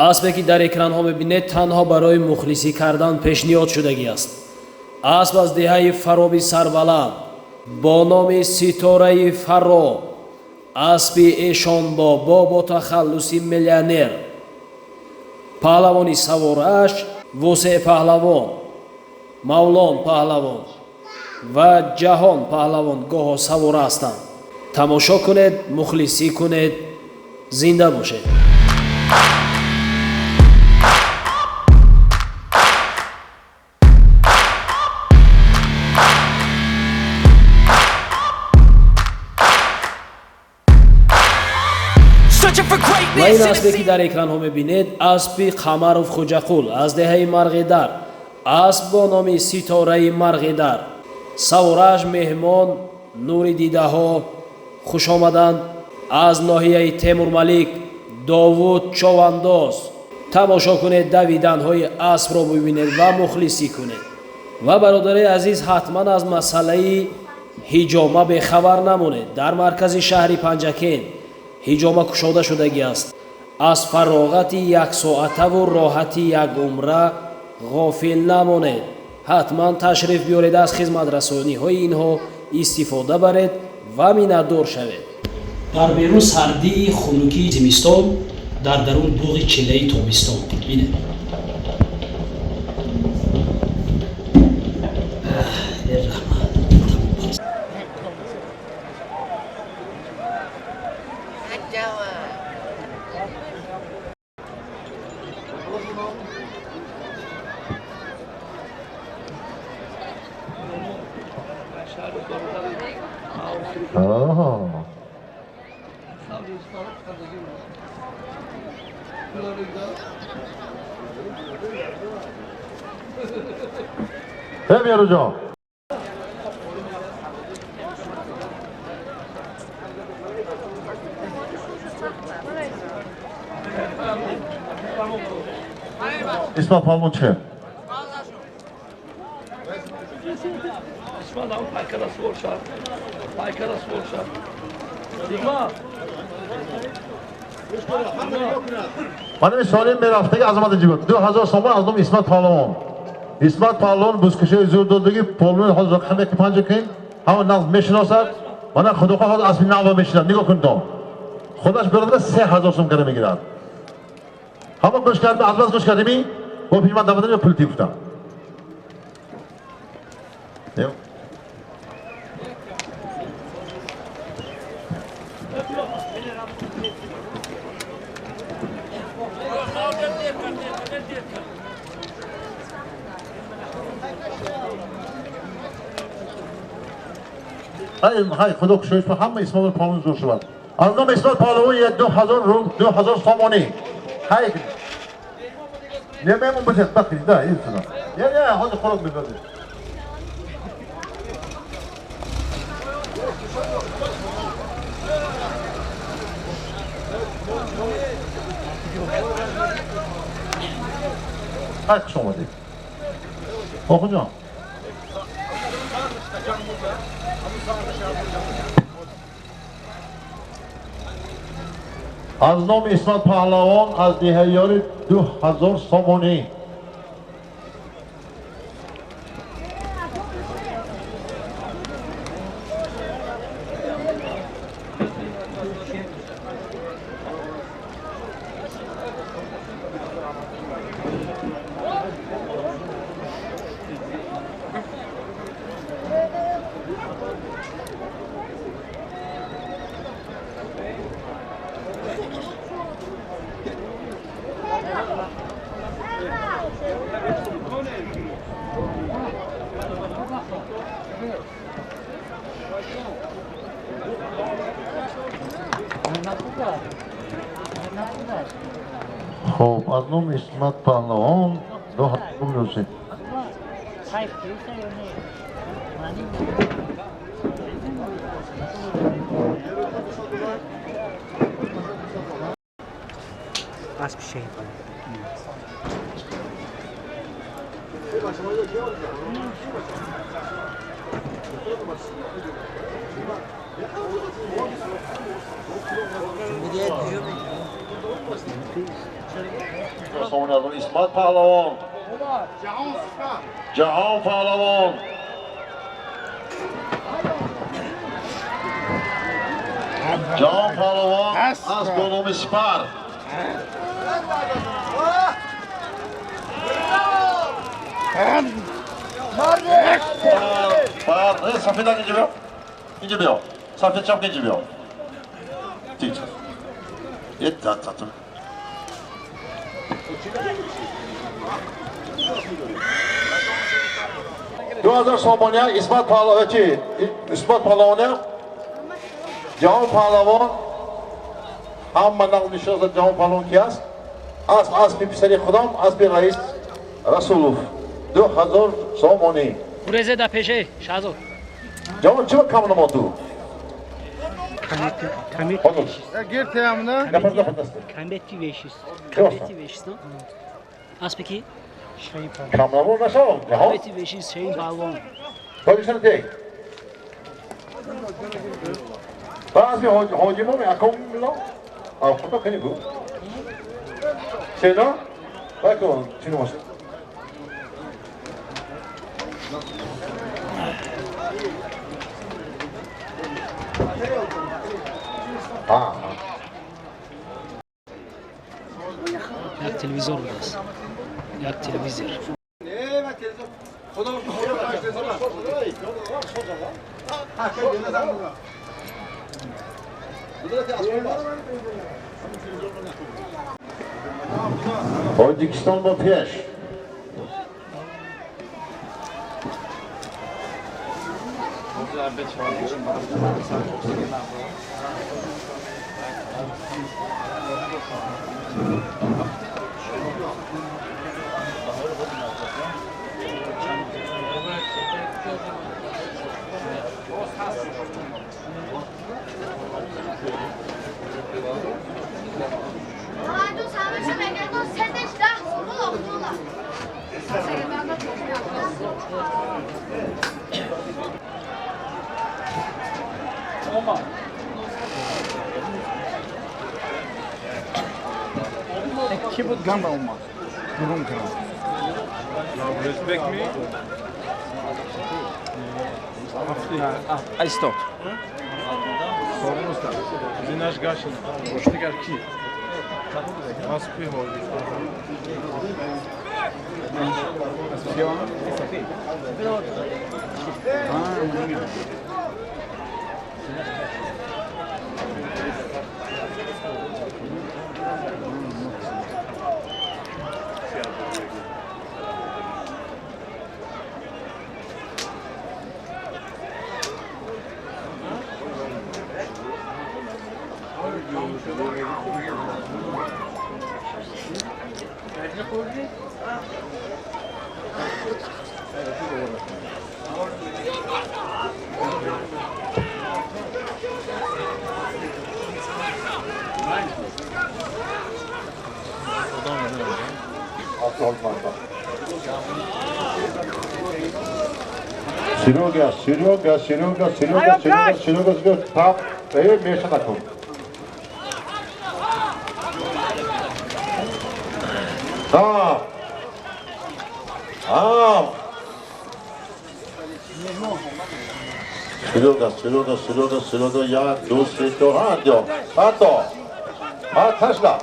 Аспе ки дар экранҳо мебинед, танҳо барои мухлисӣ кардан пешниҳод шудагӣ аст. Асп аз деҳаи Фароби сарбаланд бо номи Ситораи Фароб, аспи Эшонбобо бо тахаллуси миллионер, паҳлавони савораш Вусеъ паҳлавон, Мавлон паҳлавон ва Ҷаҳон паҳлавон гоҳо савора ҳастанд. Тамошо кунед, мухлисӣ кунед, зинда бошед. Ва ин аспе ки дар экранҳо мебинед, аспи Қамаров Хуҷақул аз деҳаи Марғидар, асп бо номи Ситораи Марғидар, савораш меҳмон Нури дидаҳо хушомаданд аз ноҳияи Темурмалик Довуд Човандоз. Тамошо кунед, давиданҳои аспро бибинед ва мухлисӣ кунед. Ва бародари азиз, ҳатман аз масъалаи ҳиҷома бехабар намонед. Дар маркази шаҳри Панҷакент ҳиҷома кушода шудагӣ аст. Аз фароғати яксоатаву роҳати якумра ғофил намонед. Ҳатман ташриф биёред, аз хизматрасониҳои инҳо истифода баред ва миннатдор шавед. Дар берун сардии хунукии зимистон, дар дарун буғи чиллаи тобистон. Бинед. Меҳрӯҷон, Исмат паҳлавон чӣ? Пайкара сувор шад. Пайкара сувор шад. Дигма. Манами солим мерафтаги азамати ҷибот. 2000 сомон аз номи Исмат паҳлавон. Исмат паҳлавон бузкушои зур додагӣ, полвон ҳозир рақаме ки панҷа кин, ҳама нағз мешиносад. Мана худохоҳ ҳозир аспи нағва мешинад. Нигоҳ кун том. Худаш берада 3000 сом кара мегирад. Ҳама гӯш кард, аз бас гӯш кардеми? Бо пеш ман давадан пул ти гуфтам. Ҳай, ҳай, худо кушоиш ба ҳама Исмоил паҳлавон зур шавад. Аз номи Исмоил паҳлавон 2000 руб, 2000 сомонӣ. Ҳай. Не мемон бошад, бақи, да, ин сина. Я, я, ҳозир хӯрок мебаред. Ҳай, хуш омадед. Охунҷон. Аз номи Исмат паҳлавон аз деҳаёри 2000 сомонӣ. Хоб, аз номи Исмат паҳлавон 2000. Asp şey. Сомони аз Исмат Паҳлавон. Ҷаҳон Паҳлавон. Ҷаҳон Паҳлавон аз бо номи Сипар. Пар, сафеда инҷа биё. Инҷа биё. Сафед чап инҷа биё. Тик. Та та та. 2000 сомония Исмат Паҳлавон чи? Исмат Паҳлавония? Ҷаҳон Паҳлавон ҳама нақл мешиносад Ҷаҳон Паҳлавон ки аст? Асп аспи писари худам, аспи раис Расулов. 2000 сомонӣ. Гурезе да пеше, Шаҳзод. Ҷаҳон чиба кам намод ту? Камбети вешист. Камбети вешист, аспи ки? Кам намод нашав, ҷаҳон. Камбети вешист, Шаҳин Паҳлавон. Тоҷикистон тек. Баъзе ҳоҷимо аком мило? Худо кани бу. Сено? Бако, чино маша. Як телевизор будааст. Як телевизор. Тоҷикистон бо пеш. Ки буд ганда омад? Гурум кардам. Respect me. Айстод. Зинаш гашин. Боштигар ки? Аспи ҳоҷи. Серега, Серега, Серега, Серега, Серега, Серега, Серега, тап, меша накун. Тап. Тап. Серега, Серега, Серега, Серега, як, ду, се, чор, ҳа, диё. Ҳатто. Ҳа, ташла.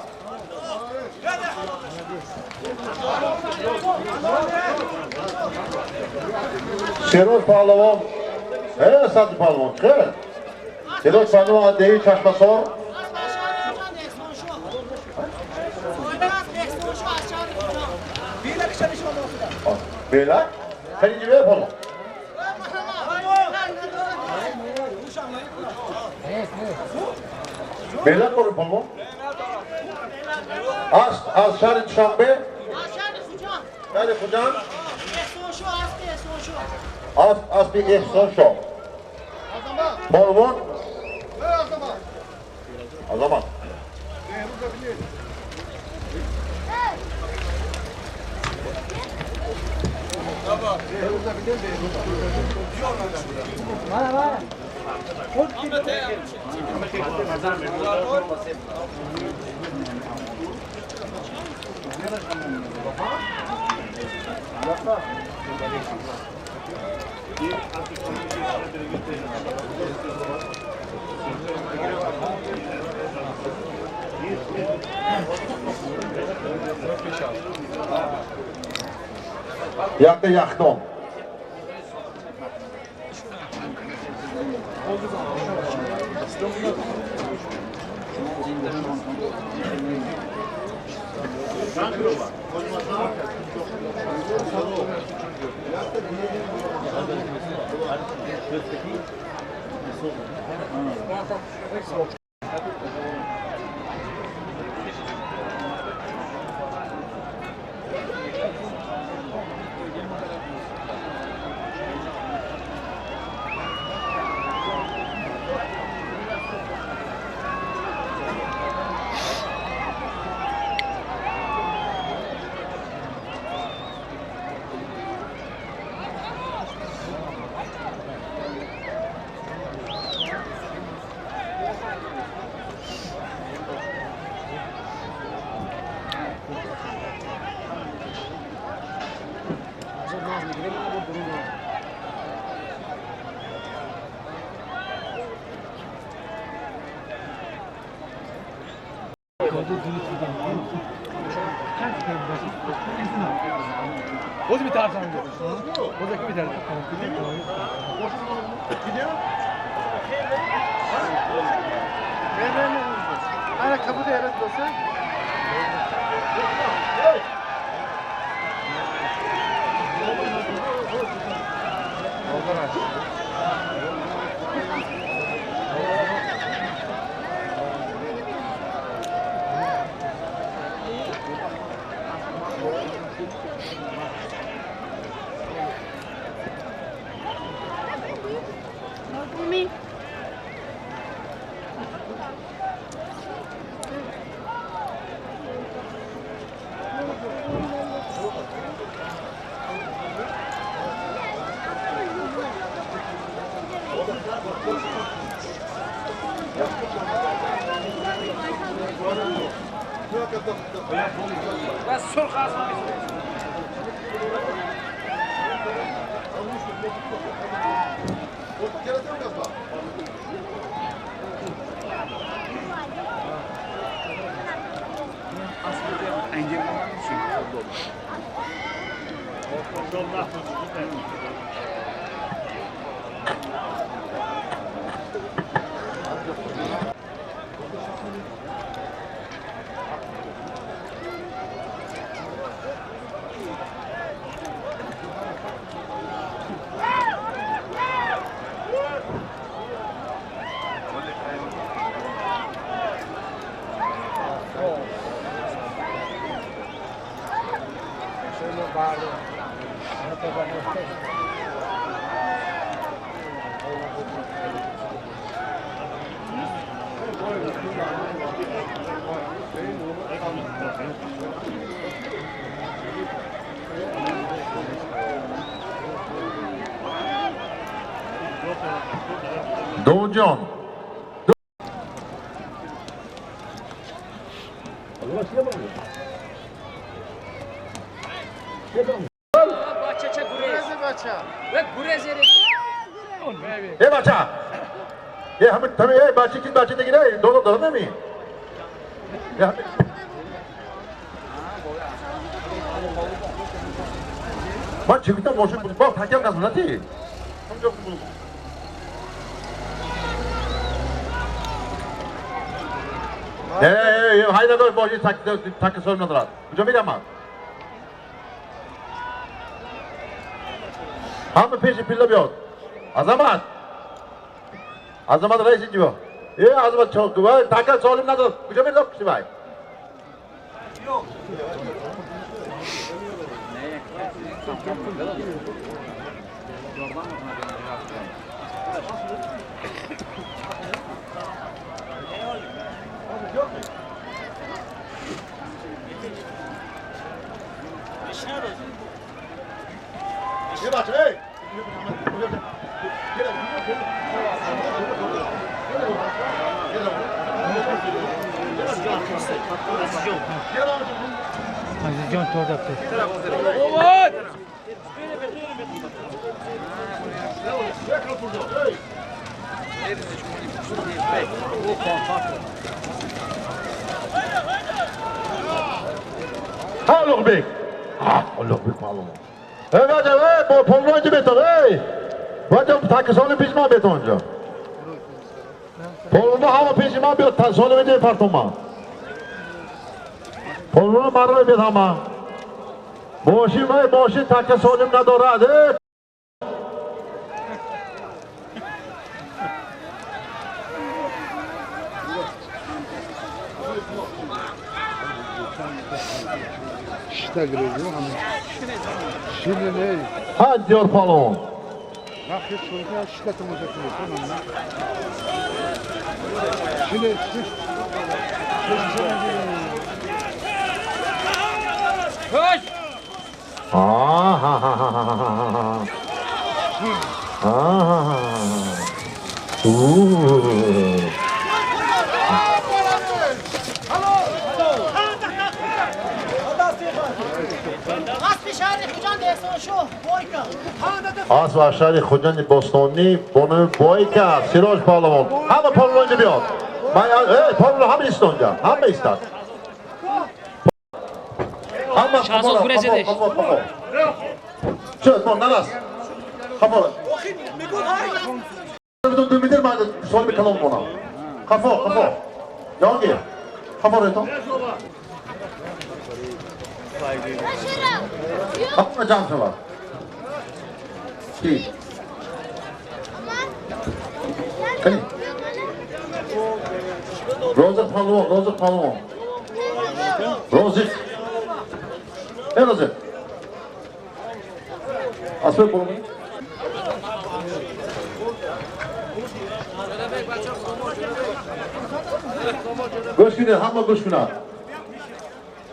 Шероз Паҳлавон, Садри Паҳлавон, хел? Шероз Паҳлавон аз деҳи Чашмасор. Белак? Хеле ҷибе паҳлавон. Белак кори паҳлавон? Аз шаҳри Душанбе? Шаҳри Хуҷанд? Аспи Эҳсоншоҳ. Полвон? Азамат. Якта яхдон. باز میترسم. باز کی میترسم؟ Ana kapı da yarat olsa. Doğucan. ए बाचा ये हमें तुम्हें ये बाची की बाची देखी ना दोनों दोनों में ये हमें 마 지금 모신 뭐 타경 가서 났지 예, 하이다도 뭐지 타크 설명들아. 그죠 미라마. ҳама пеши пилла биёд. Азамат. Азамат раиси ҷиво. Э, Азамат чо, така солим надод. Куҷо мерзо куши вай? Азизҷон, тор дафтар. ҳа Улуғбек, ҳа Улуғбек маълум. Эй ваҷа, эй бо полвонҷи бетон, эй ваҷа такисони пеши ман бетон инҷо. Полвоно ҳама пеши ман биёд, соли инҷо партум ман. Полвоно марро биёд ҳама. Мошин, эй мошин така солим надорад, эй. Ҳа Диёр палвон. Аз ва шаҳри Хуҷанди бостонӣ бо номи Бойка Сироҷ паҳлавон. Ҳама паҳлавон инҷо биёд. Паҳлавон ҳама истод инҷа, ҳама истад. Ҳама Шаҳзод гурезидеш. Чё, мо нарас. Хафо. Ду метр ман соли калон монам. Хафо, хафо. Ҷонгир. Хафо ретон. Ҳама ҷамъ шавад. Ки? Кани? Розиқ паҳлавон, Розиқ паҳлавон. Розиқ. Эй Розиқ. Асбек боло. Гӯш кунед, ҳама гӯш кунад.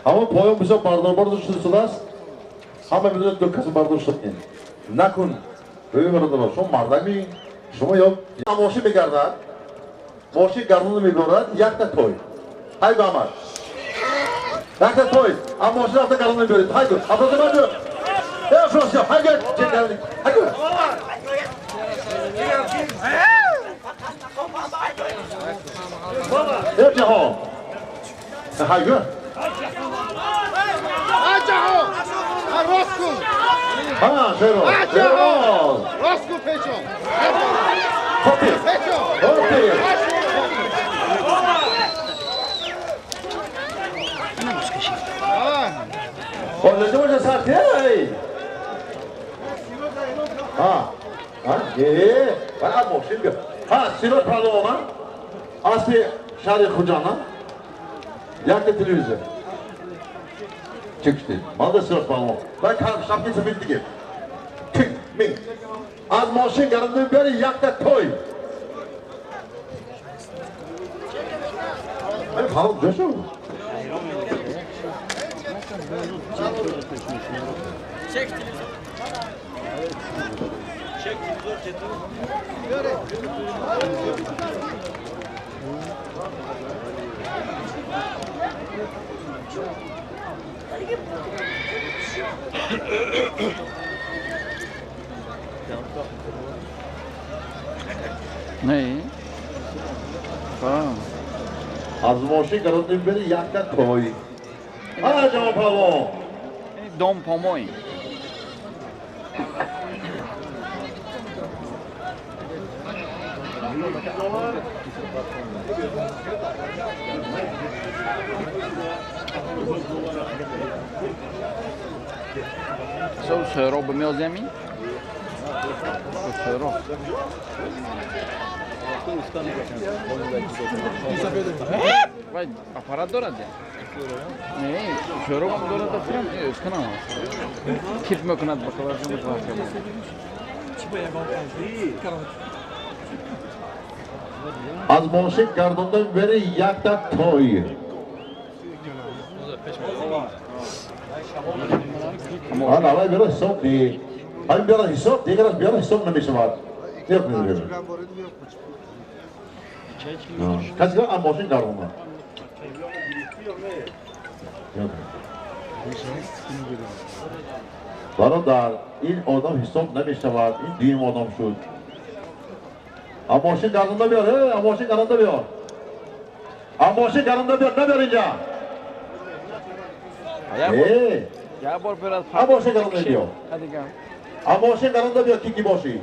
Ҳама поён бисёр бардор шуда шудааст. Ҳама медонад ду кас бардор шуд. Накун. Бибин бародарон, шумо мардами, шумо ё мошин мегардад, мошин гардона мебарад, якта той. Ҳай ба Амад. Якта той. А мошин рафта гардона мебарад. Ҳай гу. Абдулман гу. Эй Афросиёб, ҳай гу. Ҳай гу. Эй ҷаҳон. Ҳай гу. Ҳай ҷаҳон. Рост кун. Ҳа, Шероз. Шероз. Рост кун печон. Хопи. Печон. Хопи. Олежа боша сарти, эй. Ҳа. Ҳа, е, ва мошин биё. Ҳа, Сироҷ паҳлавон, ҳа? Асли шаҳри Хуҷанд, ҳа? Якта телевизор. Чӣ куштӣ? Манда Сироҷ паҳлавон. Ва шапки сафед диге. Тик, мин. Аз мошин гаронда биёри якта той. Ай, паҳлавон ҷо шуд? Не. Аз мошин гаронда биёри якта той. Ҳа, ҷавон паҳлавон. Дом помой. Со Сӯҳроб меоземи? Сӯҳроб. Вай аппарат дорад я? Не, Сӯҳроб ҳам дорад дохилам, кунам. Киф мекунад ба хабаршон Аз мошин гардонда бери якта той. Ана, вай бера ҳисоб ди. Ҳамин бера ҳисоб, дигараш бера ҳисоб намешавад. Нек мебарем. Касе аз мошин гардонда. Бародар, ин одам ҳисоб намешавад, ин дуюм одам шуд. Мошин гардонда биёр, мошин гардонда биёр. Мошин гардонда биёр, набиёр инҷа. Я бор биёр. Мошин гардонда биёр. Мошин гардонда биёр, ки ки бошӣ.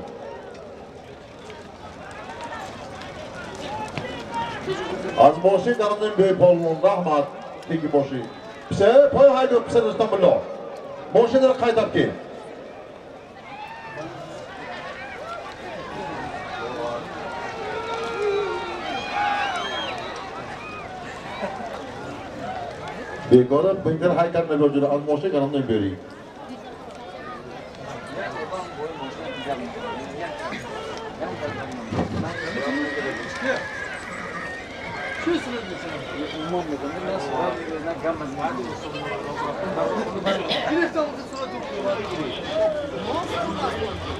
Аз мошин гардонда биёй полвон, раҳмат, ки ки бошӣ. Писар, пой ҳайду писар Рустамулло. Мошинро қайдаб ки. Бегора бинтер ҳайкар мебоҷура, аз мошин гардонда биёрӣ.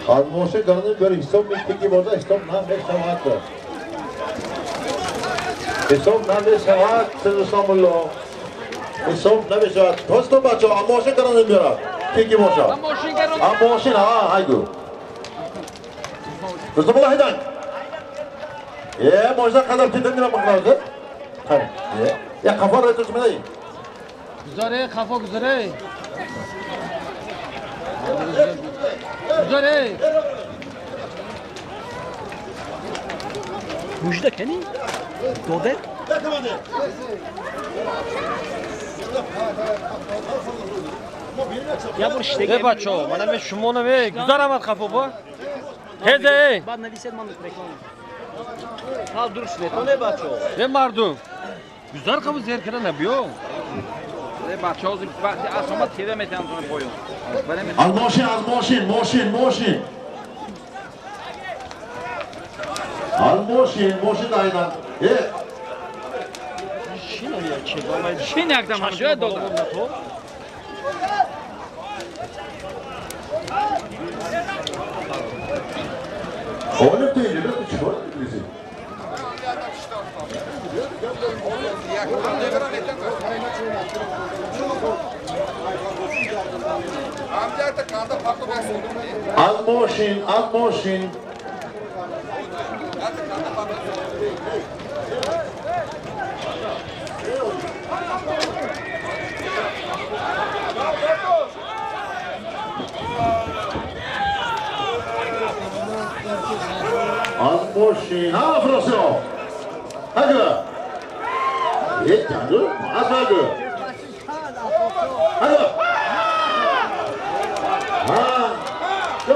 Аз мошин гардонда биёрӣ, ҳисоб мекунӣ бошад, ҳисоб намешавад. Ҳисоб намешавад, Рустамулло. ҳисоб намешавад. Тосто бачаҳо, мошин гардонда биёрад. Ки ки бошад? Мошин, ҳа, ҳайду. Рустамулло ҳайдан. Мошина қадар тидан нima мақнавза? Я қафо ра тушмадай. Гузаре, қафо гузаре. Гузаре. Мужда кани? Доде? Я бор штеге. Бачо, мана ме шумо наме, гузарамад қафо ба. Хезе. Баъд нависед ман реклама. Ҳа дуруст метоне бачо. Е мардум. Гузар қабу зер кара набиё. Е бачо, вақти асома тира метавонам тона поён. Аз мошин, аз мошин, мошин, мошин. Аз мошин, мошин айдан. Е. Шин якдам ҳамҷоя дода. Олим ту инҷо ту чикор мекунӣ? Аз мошин, аз мошин. Аз мошин. Ҳа, Афросиёб. Ҳага. Е, ҷанду, аз ҳага. Ҳага. Ҳа, чо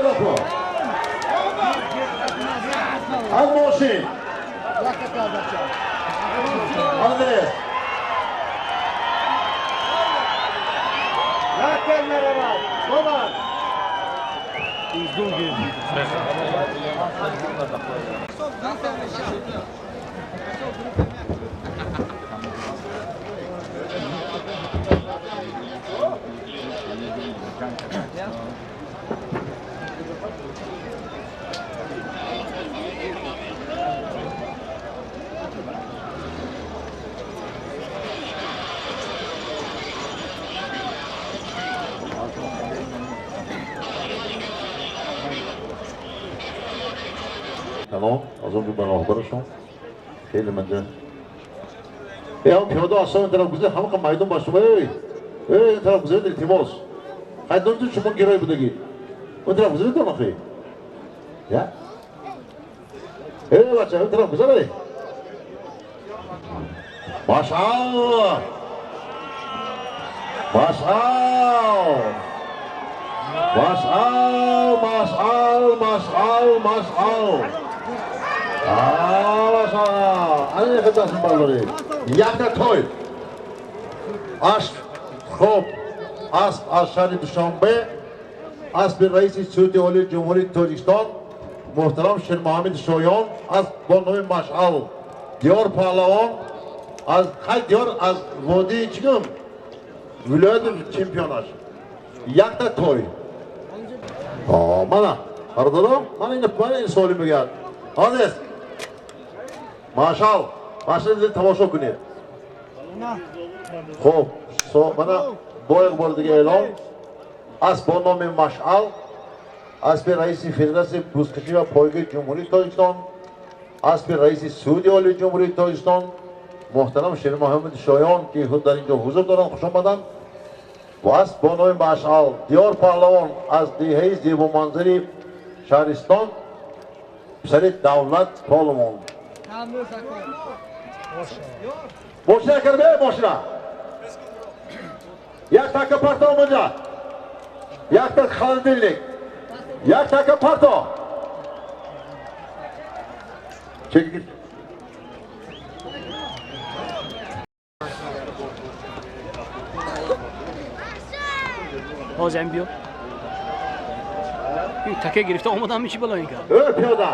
аз мошин. Андрес. Тамом, аз он ба роҳбарашон хеле манҷа. Ҳам пиёда асон ин тараф гузар, ҳама майдон ба шумо. Эй, ин тараф гузаред, илтимос. Хайдон шумо гирой будагӣ. Он тараф гузаред охи. Я? Эй, бача, он тараф гузаред. Машааллоҳ. Машааллоҳ. Машааллоҳ, машааллоҳ, машааллоҳ, машааллоҳ. Ана хидмат бардоред. Якта той. Аш хоб асп аз шаҳри Душанбе, аспи раиси Суди Олии Ҷумҳурии Тоҷикистон муҳтарам Шермуҳаммад Шоён, асп бо номи Машъал, Диёр Паҳлавон аз хай Диёр аз водии чигум вилояти чемпионаш. Якта той. Мана бародаро, мана ин суоли мегӯяд. Ҳозир Машал, машал тамошо кунед. Хоб, мана бо як бори дига эълон. Асп бо номи Машъал, аспи раиси Федератсияи бузкашӣ ва пойгаи Ҷумҳурии Тоҷикистон, аспи раиси Суди Олии Ҷумҳурии Тоҷикистон муҳтарам Шермуҳаммад Шоён, ки дар инҷо ҳузур доранд, хуш омаданд. Ва асп бо номи Машъал Диёр Паҳлавон аз деҳаи зебоманзари шаҳристон, писари Давлат Паҳлавон. Мошина карда, мошина. Як така парто омада. Якта холодильник. Як така парто. Çekil. Ҳозир биё. Ин така гирифта омадам чӣ бало ин кар? Ө пиёда.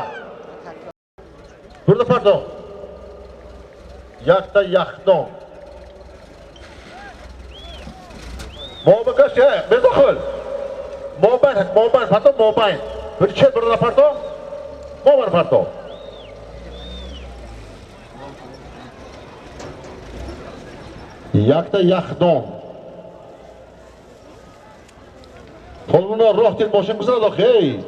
Burada pardon. Якта яхдон. Мобакаш е, безохул. Мобайн, мобайн, парто мобайн. Bir çet burada parto. Мобайн парто. Якта яхдон. Полуна роҳ дид мошин гузарад охей.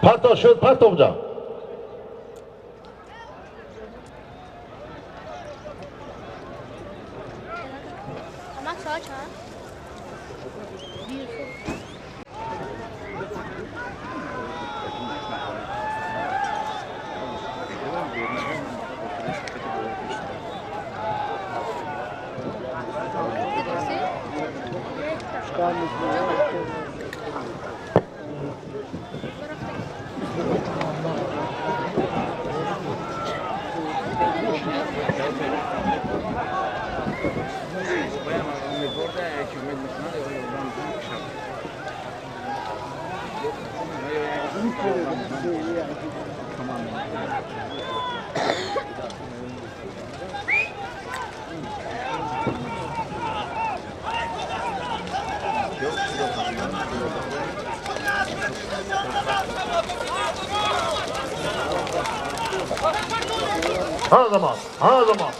Парто шуд, парто унҷа. Her zaman, her zaman.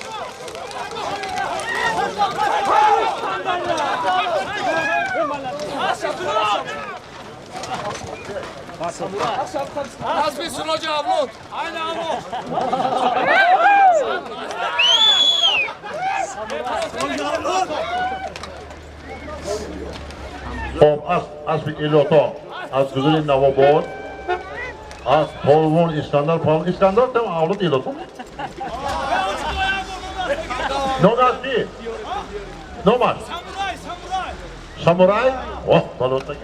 Хоб, аспи Илото аз гузари Навобод, аз полвон Искандар, полвон Искандар там авлод Илото. Номи аспи? Номаш? Самурай. Оҳ, балота.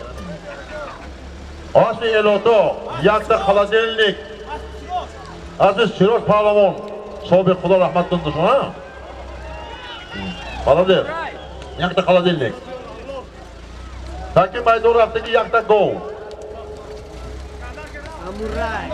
Аспи Элото, якта холодильник. Аспи Сирош паҳлавон. Собиқ Худо раҳмат кунад шумо, ҳа? Молодец. Якта холодильник. Таки майдон рафтаги якта гов. Самурай.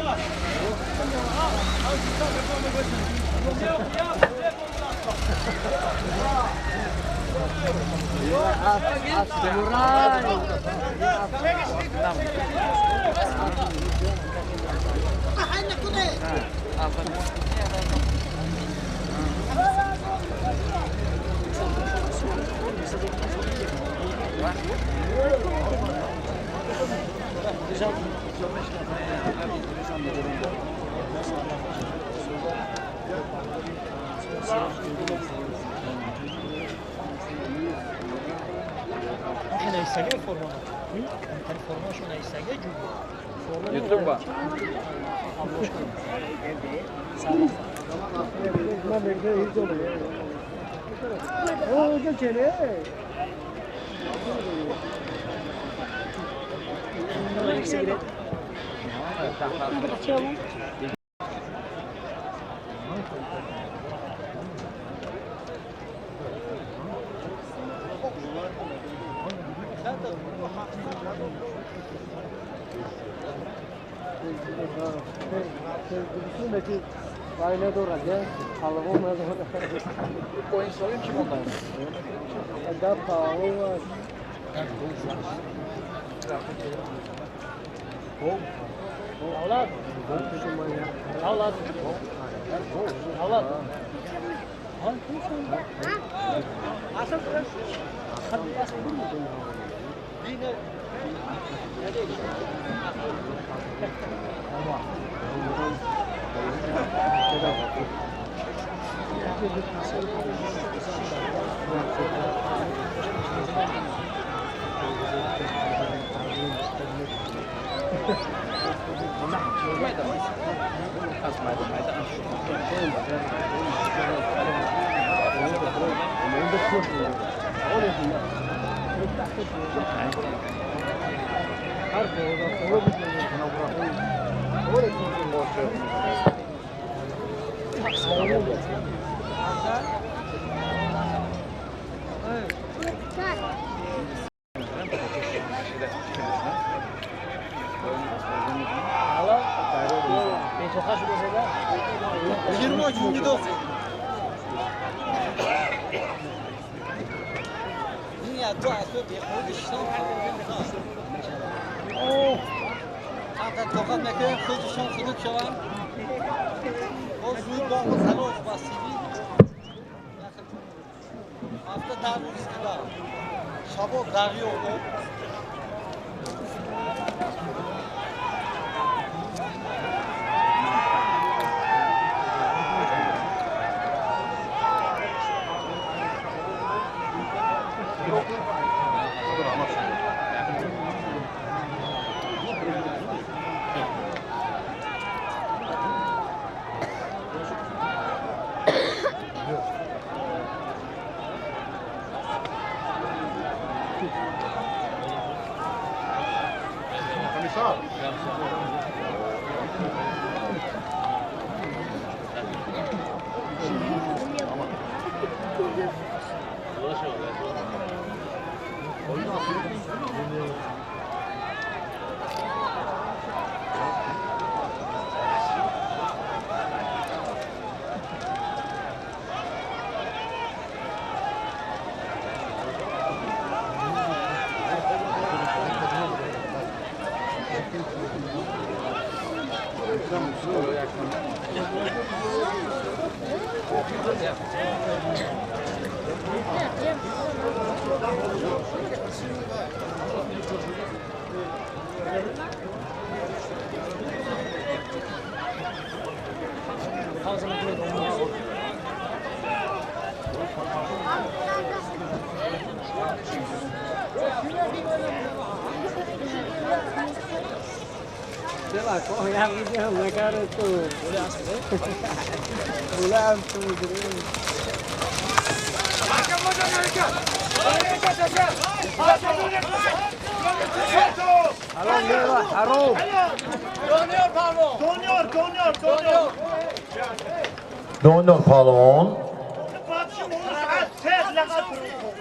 YouTube ба. Донёр паҳлавон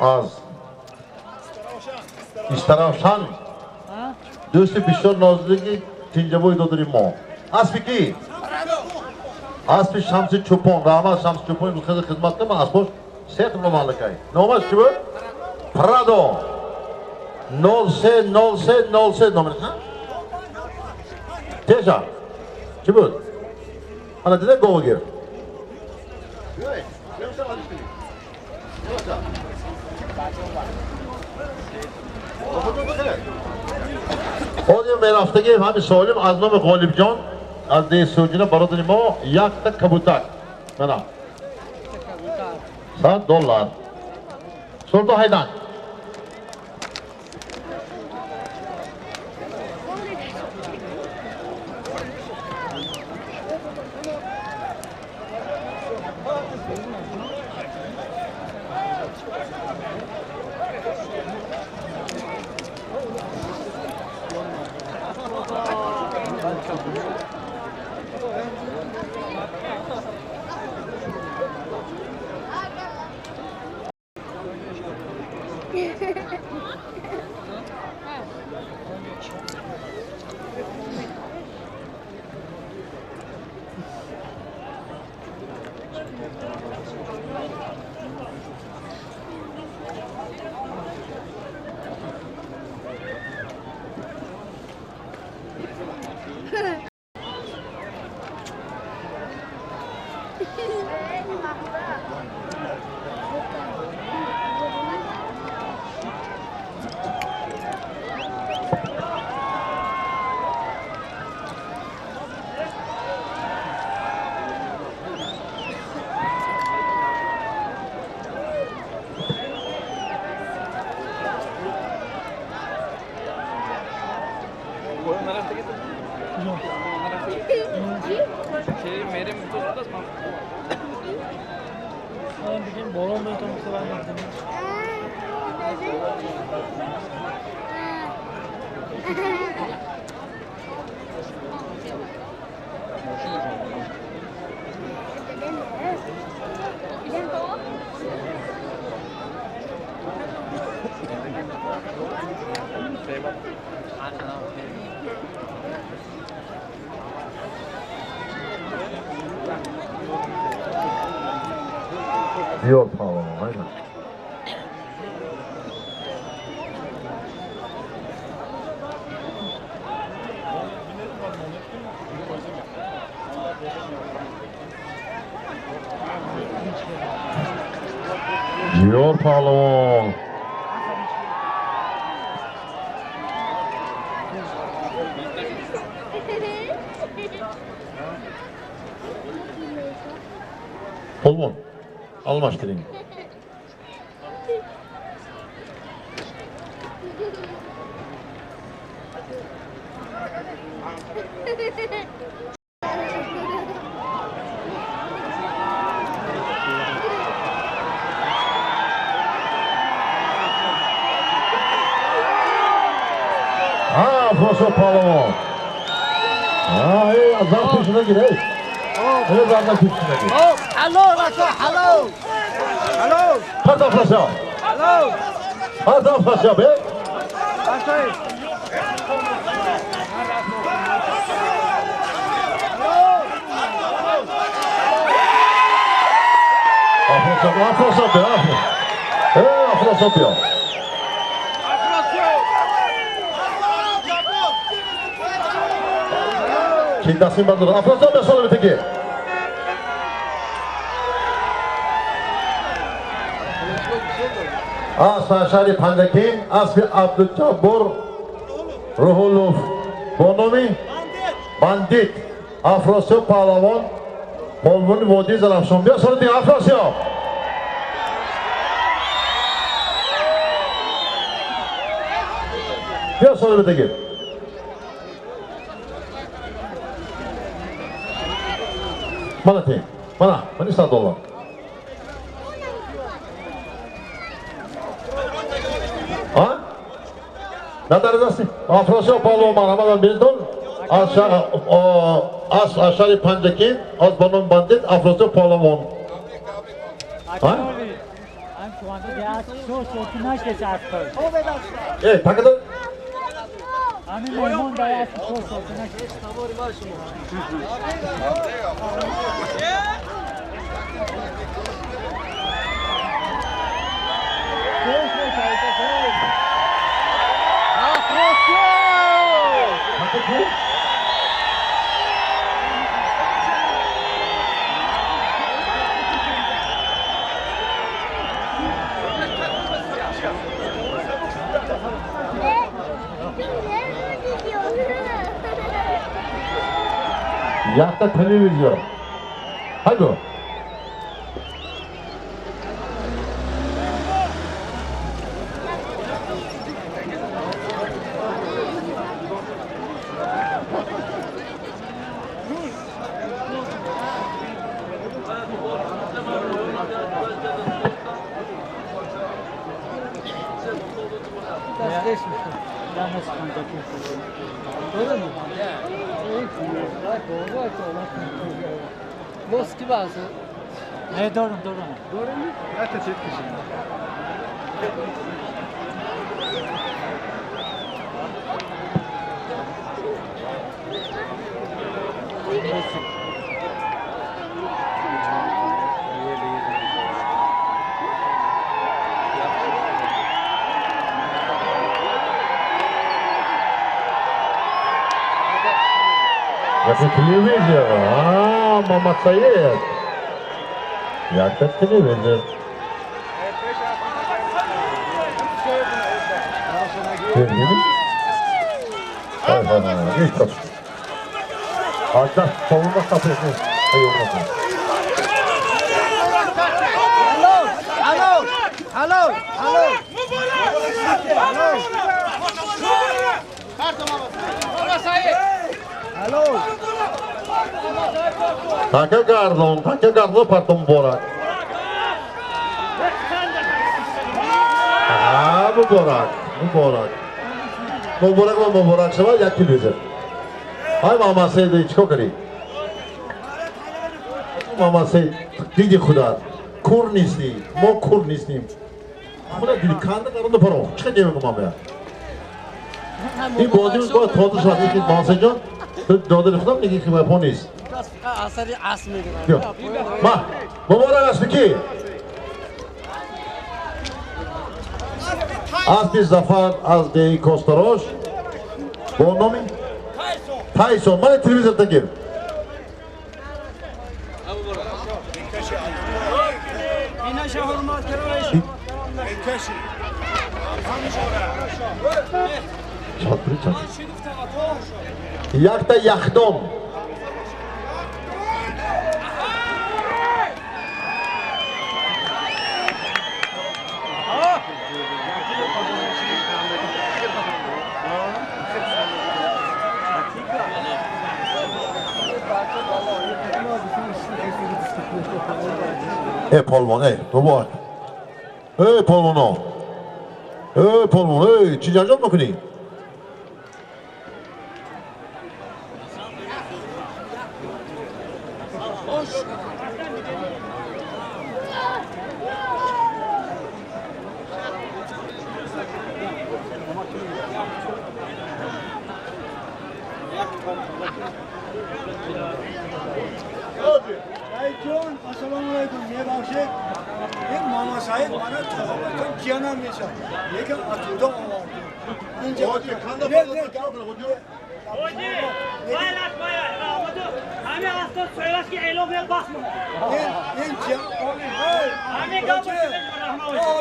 аз Истаравшан, дӯсти бисёр нозиги тинҷабои додари мо. Аспи кӣ? Аспи Шамси Чӯпон. Раҳмат, Шамси Чӯпон, хеле хизмат кардам. Аспош сетма малакай. Номаш чӣ буд? Прадо 03 03 03 номер. Теша чӣ буд? Ана дида гова гирифт. Ҳозир мерафтагӣ ҳами солим аз номи Ғолибҷон аз деҳи Сӯҷина бародари мо якта кабутак. Мана $100. Сурдо ҳайдан. Diyor pahalı, aynen. Diyor pahalı. Polvon. Almashtiring. Ha, Afrosiyob polvon. Ha, ey, azar peshina gir, ey. Ey, azar peshina gir. Hallo, бачо, hallo. Hallo. Hadi Afrosiyob. Hallo. Hadi Afrosiyob, ey. Бачо. Afrosiyob, Afrosiyob, ey. Ey, Afrosiyob, yo. Ki dastin bardor. Afrosiyob, yo, so'rab tegi. Асп аз шаҳри Панҷакент, аспи Абдуҷаббор Руҳуллов бо номи Бандит. Афросиёб паҳлавон, полвони водии Зарафшон. Биё соли дига, Афросиёб. Биё соли битагир. Мана тем, мана, мани $100. А? Надаридасти? Афросиёб паҳлавон марҳамат биритон. Аз шаҳри Панҷакент, аз ба номи Бандит, Афросиёб паҳлавон. А? Эй, такада? Якта телевизор. Ҳаго. Ne doğru doğru. Doğru mu? Nerede çekmişim? Який телевизор. А, Мамад Саид. Якта телевизор. Ай, ай, ай, иш Ада, savunma kapısını. Ay, olmaz. Alo, alo, alo, alo. Така гардон, така гардон партом муборак. Муборак, муборак. Муборак ва муборак шавад як телевизор. Ай Муҳаммад Саид, чикор кардӣ? Муҳаммад Саид, диди худат. Кур нестӣ, мо кур нестем. Худат диди, канда гардонда паро. Чӣ қадр мегӯям ман? Ин бозӣ бояд тоза шавад. Ин Муҳаммад Саид ҷон, ту додари худам неги хибапо нест. Асари асп мегирад. Ма, муборак аст ки? Аспи Зафар аз деҳи Костарош бо номи Тайсон. Мана телевизор тагир. Якта яхдон. Эй полвон, эй, муборак. Эй полвоно. Эй полвон, эй, чӣ ҷанҷол мекунӣ?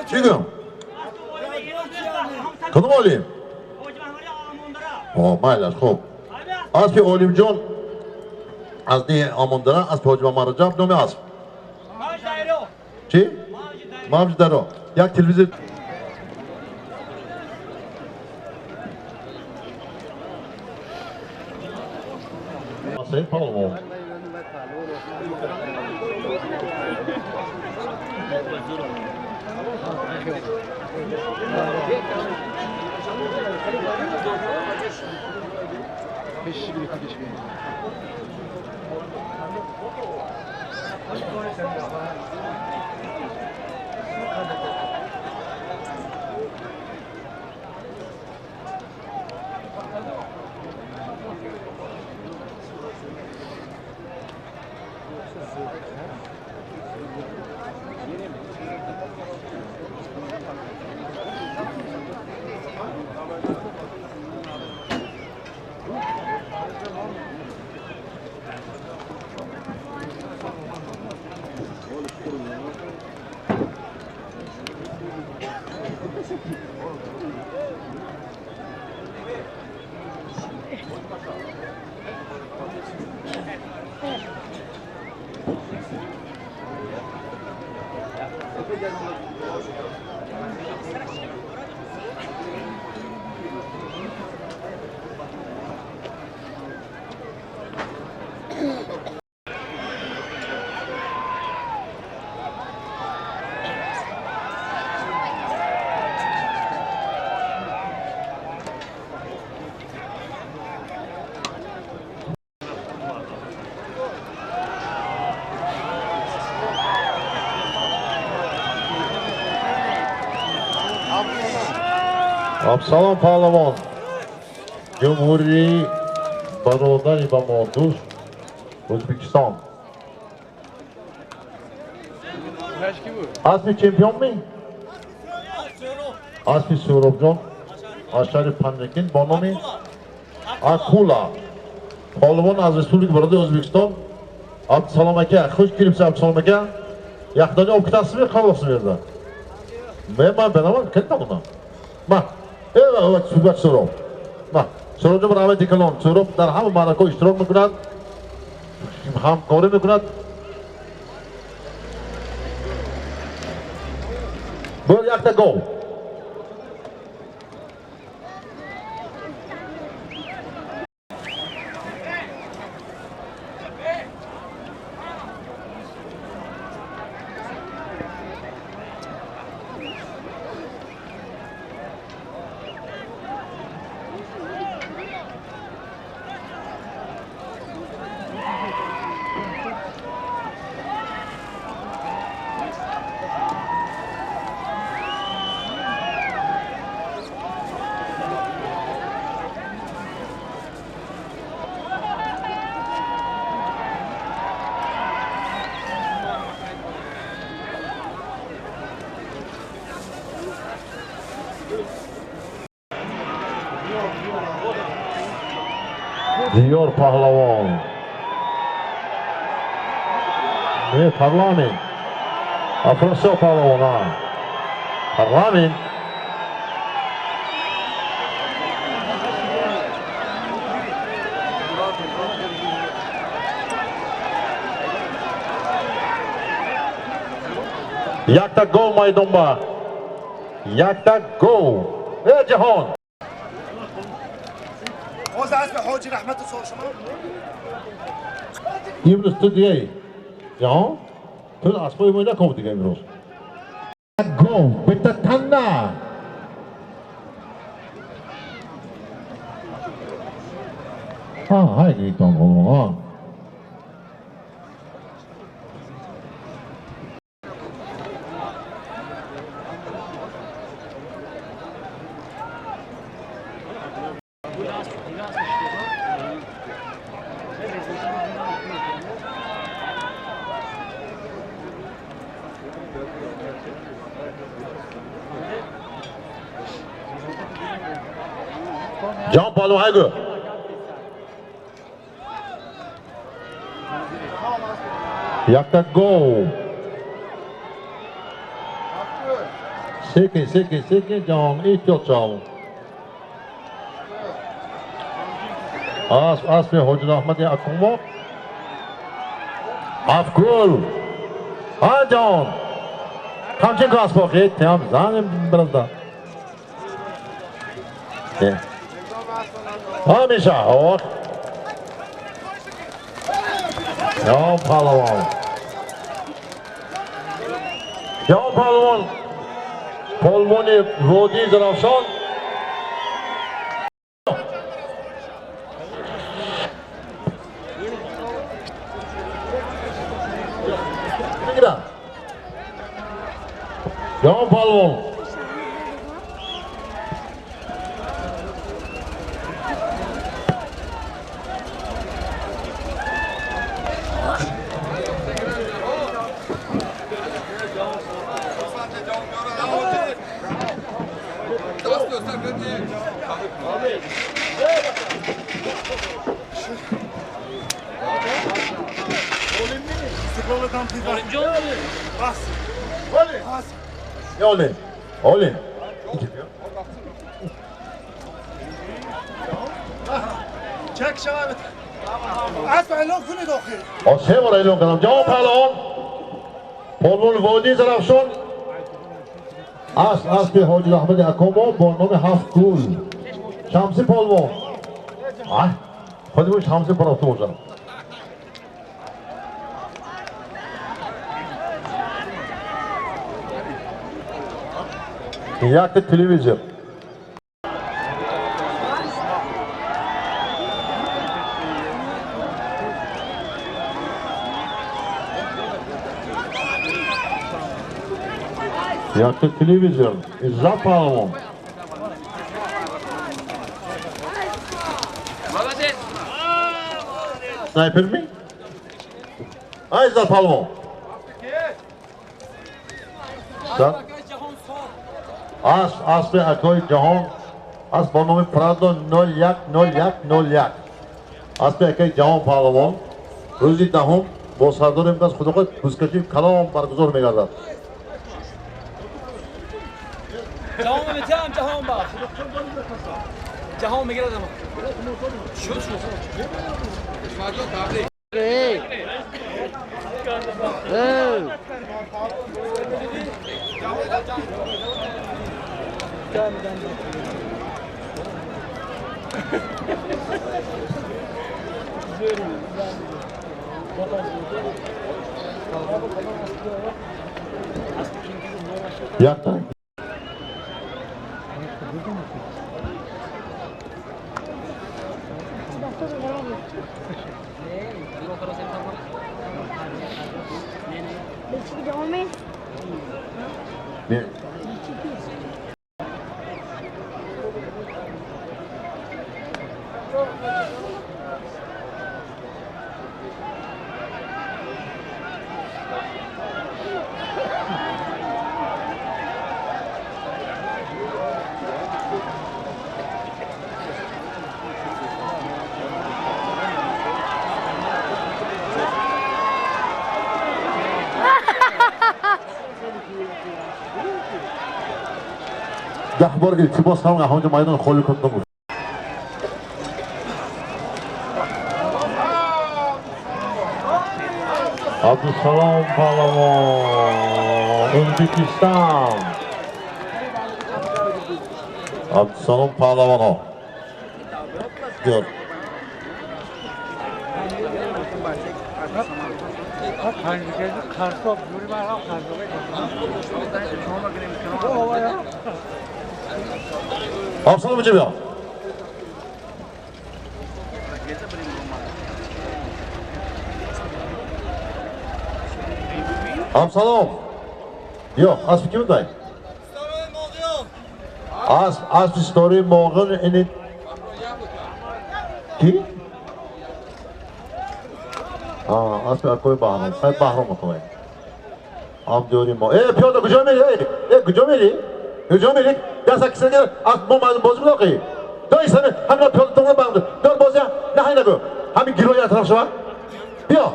Чӣ гӯям? Кадом олим? Майлаш, хуб. Аспи Олимҷон аз деҳи Омондара, аспи Ҳоҷи Муҳаммад Раҷаб, номи асп? Чӣ? Мавҷи дарё. Як телевизор. Саид Палвон. Абсалом паҳлавон, ҷумҳурии бародари ба мо дӯст Ӯзбекистон. Аспи чемпион ми? Аспи Суробҷон аз шаҳри Панҷакент бо номи Акула. Паҳлавон аз Республики бародари Ӯзбекистон. Абдусалом ака, хуш келибсиз Абдусалом ака. Яхдонga olib ketasizmi, qolmoqsizmi bu yerda? Men bilaman, ketdim undan. Ma, суҳбат Суҳроб. Ма, Суҳробҷон раҳмати калон. Суҳроб дар ҳама маъракаҳо иштирок мекунад, ҳамкорӣ мекунад. Бор якта гол. Диёр Паҳлавон. Не, парламент. Афросиёб Паҳлавон, а. Парламент. Якта гол майдонба. Якта гол. Э ҷаҳон. Имрӯз ту дигаи ҷаҳон ту аспои мо накоб дига имрӯз. Гол бита танна. А, ҳай гирифтон гол, а. Ҷаҳон Паҳлавон ҳайгӯ. Якта гол. Секин, секин, секин ҷаҳон эҳтиёт шав. Асп, аспи Ҳоҷи Раҳмати Акумо. Ҳафт гол. Ҳа ҷаҳон. Ҳамчин ку аспо хед, тям занем биразда. Ҳамеша, ох. Ҷаҳон Паҳлавон. Ҷаҳон Паҳлавон. Полвони водии Зарафшон. Ҷаҳон Паҳлавон. Олин, Олин. Чек шавад. Асп эълон кунед охир. Се бор эълон кардам. Ҷаҳон Паҳлавон. Полвони водии Зарафшон. Асп, аспи Ҳоҷи Раҳмати Акомо бо номи ҳафт гул. Шамси Полвон. Худи Шамси парафта бошад. Якта телевизор. Якта телевизор. Иззат Паҳлавон. Снайпер ми? А, Иззат Паҳлавон. Асп, аспи акои ҷаҳон, асп бо номи Прадо 010101. Аспи акои ҷаҳон Паҳлавон рӯзи 10 бо сардори имказ худохоҳ бузкашии калом баргузор мегардад. ҷаҳон метиҳам, ҷаҳон бахш. Ҷаҳон мегирад ама. Шуд, шуд. Якта. 10 бор илтимос кардам, ҳамонҷо майдон холӣ кун. Абдусалом Паҳлавон, Ӯзбекистон. Абдусалом Паҳлавонҳо. Гör. Абдусалом инҷа биё. Абдусалом. Биё, асп ки будай? Асп, аспи ситораи Моғон ини ки? Аспи акои Баҳром. Хай Баҳром акои. Ам диёри мо. Э, пиёда куҷо мери? Э, куҷо мери? Куҷо мери? Даст киса гир, асп мо бозӣ мулоқи. Дай сами, ҳамина пиёда тонга банд. Дор бозӣ, на ҳай нагӯ. Ҳамин гирои атроф шава. Биё.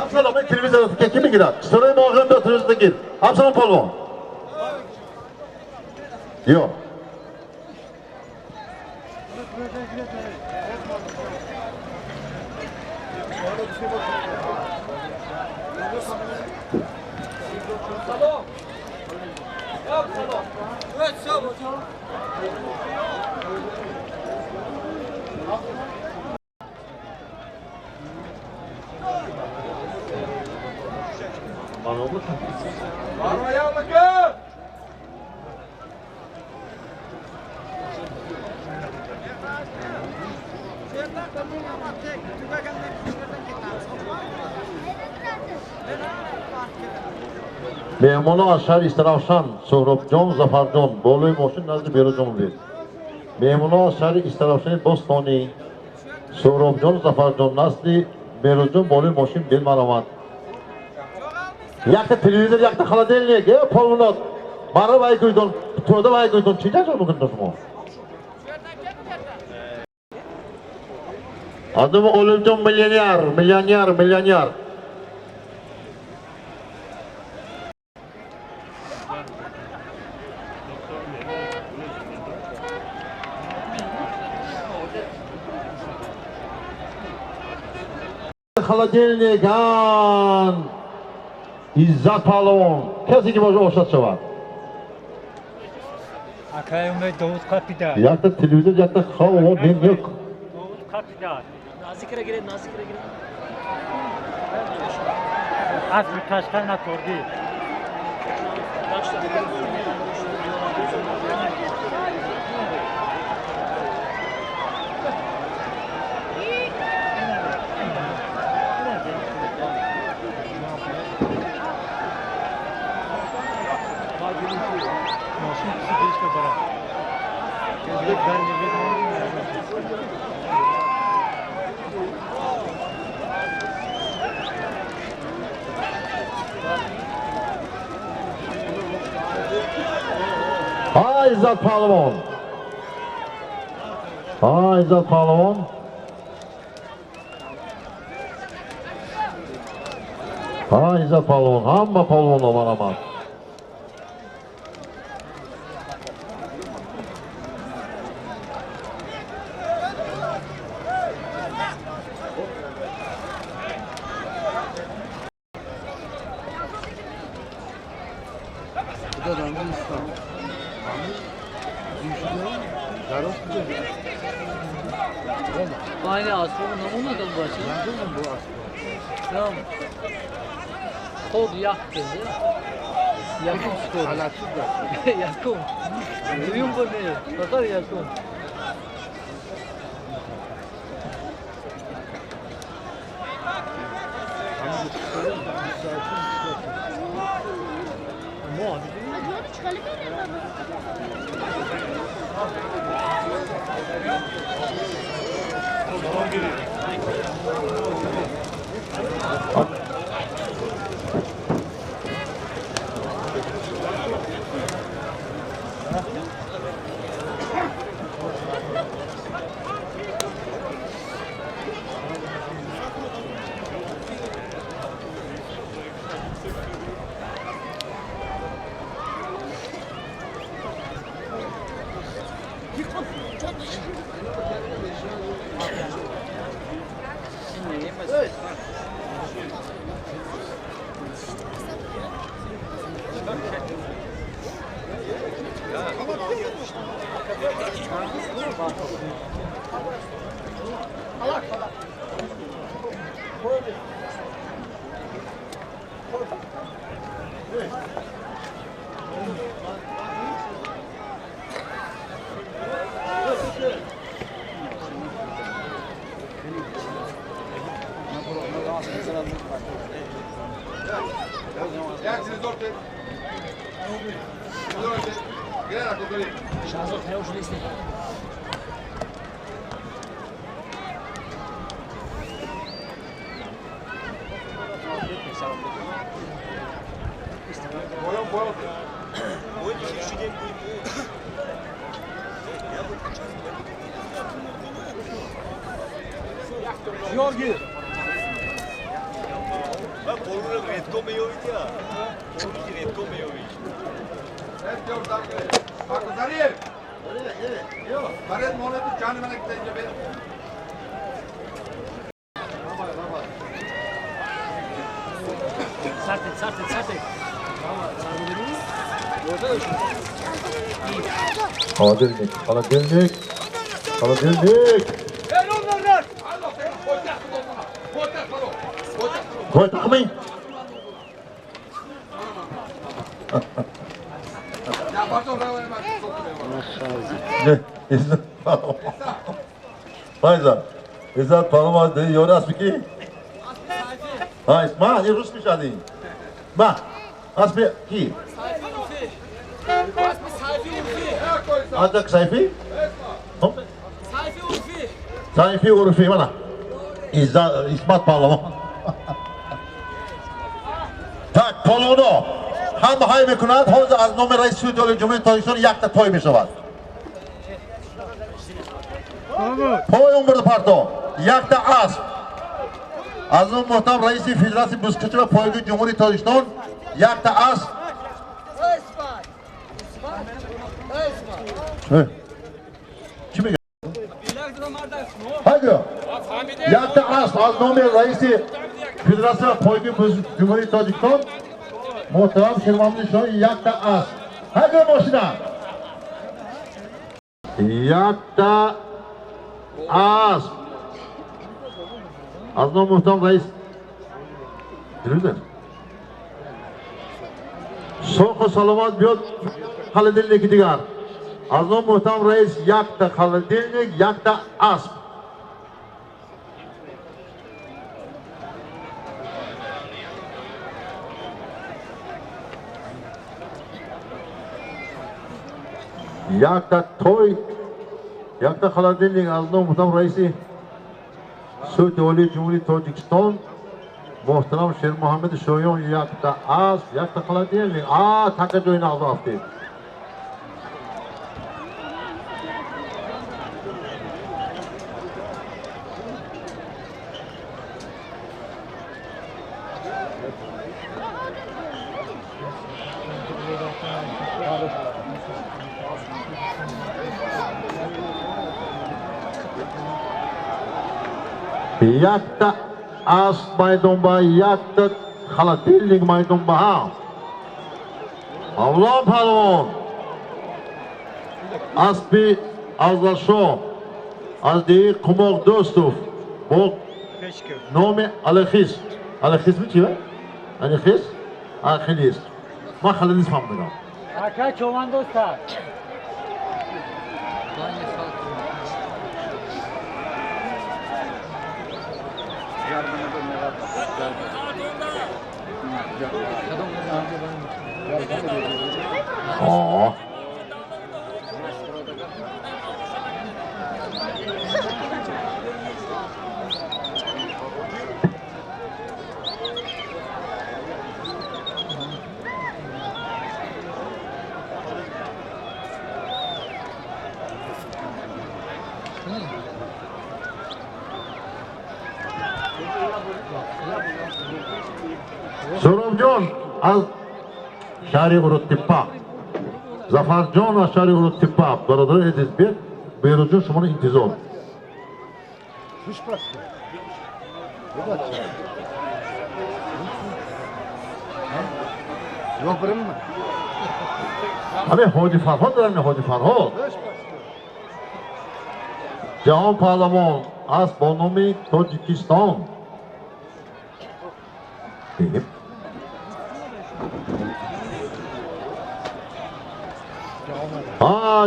Абсалом, ин телевизор ки мегирад? Ситораи Моғон биё телевизор гир. Абсалом полвон. Биё. Меҳмонҳо аз шаҳри Истаравшан Суҳробҷон, Зафарҷон болои мошин назди Бероҷон будед. Меҳмонҳо аз шаҳри Истаравшани Бостонӣ Суҳробҷон, Зафарҷон назди Бероҷон болои мошин бемаромад. Якта телевизор, якта холодильник, э полунот. Мара вай куйдон, тӯда вай куйдон, чӣ ҷаҷон мекунед шумо? Одам Олимҷон миллионер, миллионер, миллионер. Холодильник, ан Иззат паҳлавон. Касе ки боша ошад шавад. Акай Умед Довуд қапида. Якта телевизор, якта хав, не, не. Довуд қапида. Наздикра гиред, наздикра гиред. Аспи Қашқар накордӣ. Мошин киси пеш мебарад. Ҳа, Иззат паҳлавон. Ҳа, Иззат паҳлавон. Ҳа, Иззат паҳлавон. Ҳама паҳлавонҳо марҳамат. Aynı asbabı namına da başı. Tamam. Kod yak dedi. Yakın çıkıyor. Yakın. Duyum bu ne? Bakar yakın. Холодильник, холодильник, холодильник. Qo'y taqmang. Файза, Иззат палвон ёри аспи ки? Ҳа, ма, ин рус мешавад ин. Ма, аспи ки? Адак Сайфи? Сайфи Урфи. Сайфи Урфи, мана. Исмат палвон. Так, палвоно ҳама ҳай мекунад, ҳозир аз номи раиси Суди Олии Ҷумҳурии Тоҷикистон якта той мешавад. Поён бурда парто, якта асп. Аз номи муҳтарам раиси Федератсияи бузкашӣ ва пойгоҳи Ҷумҳурии Тоҷикистон якта асп. Чӣ мегӯяд? Ҳайгӯ. Якта асп аз номи раиси Федератсияи пойгоҳи Ҷумҳурии Тоҷикистон муҳтарам Шермамади Шоҳ якта асп. Ҳайгӯ мошина. Якта асп. Аз номи муҳтарам раис телевизор. Соҳу саломат биёд холодильники дигар. Аз номи муҳтарам раис якта холодильник, якта асп. Якта той, якта холодильник аз номи муҳтарам раиси Суди Олии Ҷумҳурии Тоҷикистон муҳтарам Шермуҳаммади Шоён якта асп, якта холодильник. А, така ҷои нағз афтид. Якта асп майдонба, якта холодильник майдонба. Ҳа, Авлон палвон аспи Афзалшоҳ аз деҳи Қумоқ Дӯстов бо номи Алехис. Алехис ми чи? Алехис? Ахилис. Ман халилис фаҳмидам. Ака чомандоста. Суробҷон аз шаҳри Уруттепа, Зафарҷон аз шаҳри Уруттепа, бародари азиз, биёд. Беҳрӯзҷон, шуморо интизор. Ҳамин Ҳоҷи Фарҳод дорам, Ҳоҷи Фарҳод. Ҷаҳон Паҳлавон аст бо номи Тоҷикистон.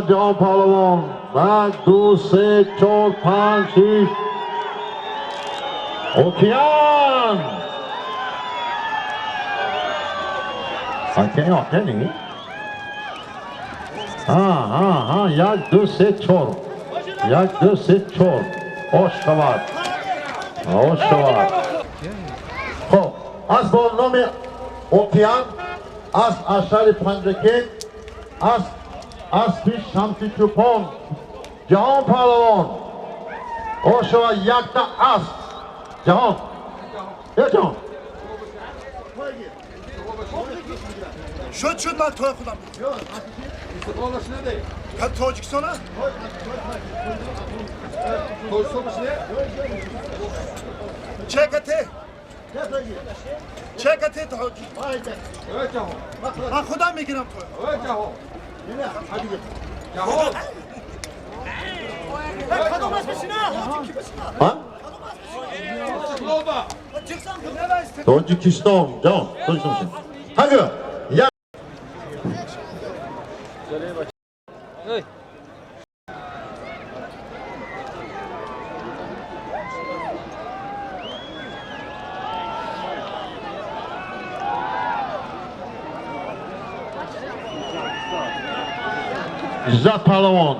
Ҷаҳон Паҳлавон. 1, 2, 3, 4, 5, 6. Океан! Океан, океан. 1, 2, 3, 4. 1, 2, 3, 4. Ош шавад. Ош шавад. Хоб, аз бо номи Океан, аз шаҳри Панҷакент, аз аспи Шамси Чӯпон, Ҷаҳон Паҳлавон. Ош шавад, якта асп. Ҷаҳон. Е ҷаҳон. Шуд, шуд, ман той худам. Тоҷикистон? Чекате? Чекате тоҷик? Ман худам мегирам той. Тоҷикистон, ҷаҳон, Тоҷикистон. Ҳага, як. Иззат Паҳлавон.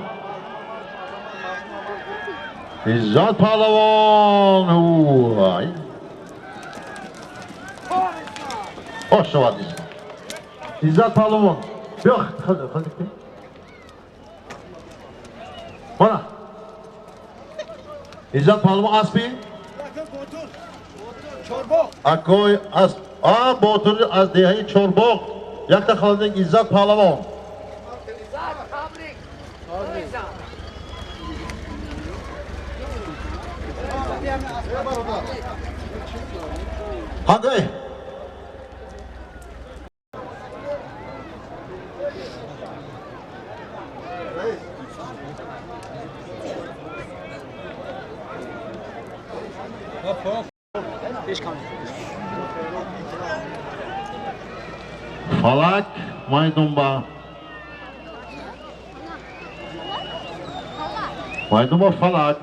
Иззат Паҳлавон. Ош шавад Иззат Паҳлавон. Биё, мана. Иззат Паҳлавон аспи? Акой асп. Ботур аз деҳаи Чорбоғ. Якта холодильник Иззат Паҳлавон. Ҳагай. Фалак майдонба. Майдонба Фалак.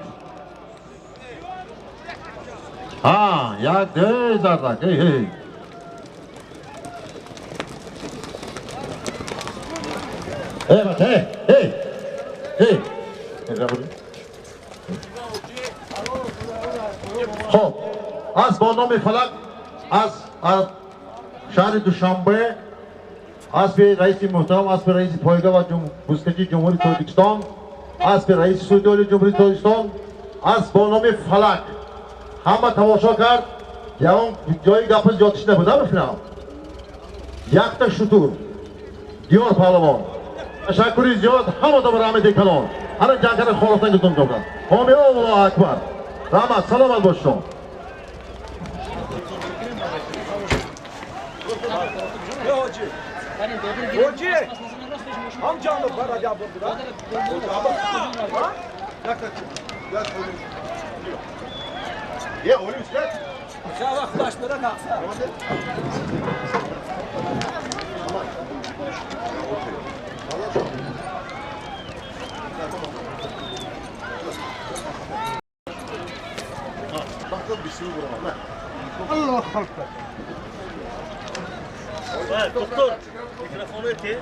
Як эй зардак, эй, эй. Эй, бача, эй, эй. Эй. Хоб, аз бо номи Фалак аз шаҳри Душанбе, аспи раиси муҳтарам, аспи раиси пойгоҳ ва бузкашии Ҷумҳурии Тоҷикистон, аспи раиси Суди Олии Ҷумҳурии Тоҷикистон, асп бо номи Фалак. Ҳама тамошо кард, ягон ҷои гапи зиёдиш набуд, бифинам. Якта шутур. Диёр Паҳлавон. Ташаккури зиёд ҳама дом раҳмати калон. Ҳана ҷангара холосан гузом ҷобран. Ҳоми Аллоҳу акбар. Раҳмат, саломат бош шумо. Hoji! Amcanı var ya burada. Ye, oğlum işte. Allah خلقك. Doktor, mikrofonu eti.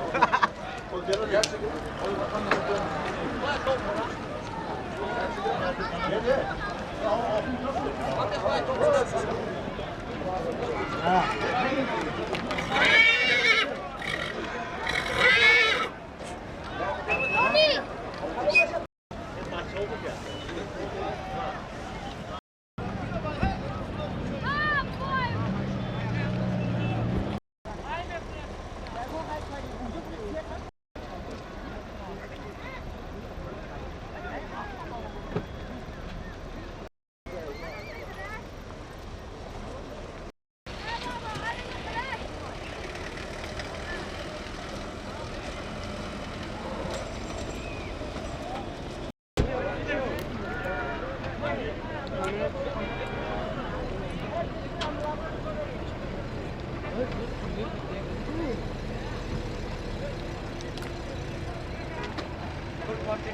Саломатӣ.